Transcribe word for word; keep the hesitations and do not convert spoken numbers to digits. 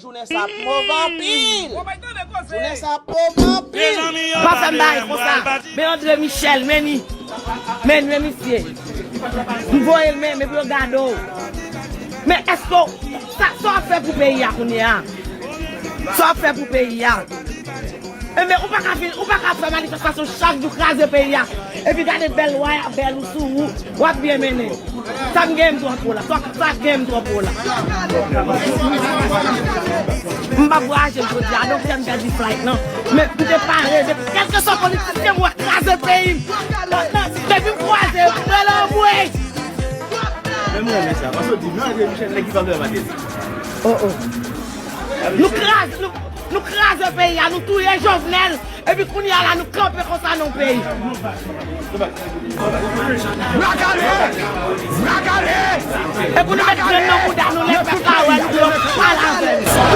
Jounen sa ap move anpil. Jounen sa ap move anpil. Pa fè m bagay konsa. Men André Michel, men ni. Men, men misye. M voye l menm, epi yo gade w. Men èske w, sa, sa w ap fè pou peyi a kounye a? Sa w ap fè pou peyi a? Enben, ou pa ka vin, ou pa ka fè manifestasyon chak jou kraze peyi a. Epi gade bèl lwa a, bèl ou sou ou, w ap byen mennen. Sa m gen m twò pou la. Sa, sa gen m twò pou la. M p ap vwayaje jodi a, donk fè m pèdi flight lan. Men m te pare, de kèlkeswa politisyen m wè kraze peyi m. Depi m kwaze, m rele anmwey. Men mwen renmen sa, paske w di m nan André Michel, nèg ki pa vle maten. Oh, oh. Nou kraze, nou, nou kraze peyi a, nou touye Jovenel. Epi kounye a la, nou kanpe konsa nan yon peyi. Bra kale! Bra kale! Epi nou met grenn nan bouda nou, lè pèp la wè nou, pou yo pale avè nou.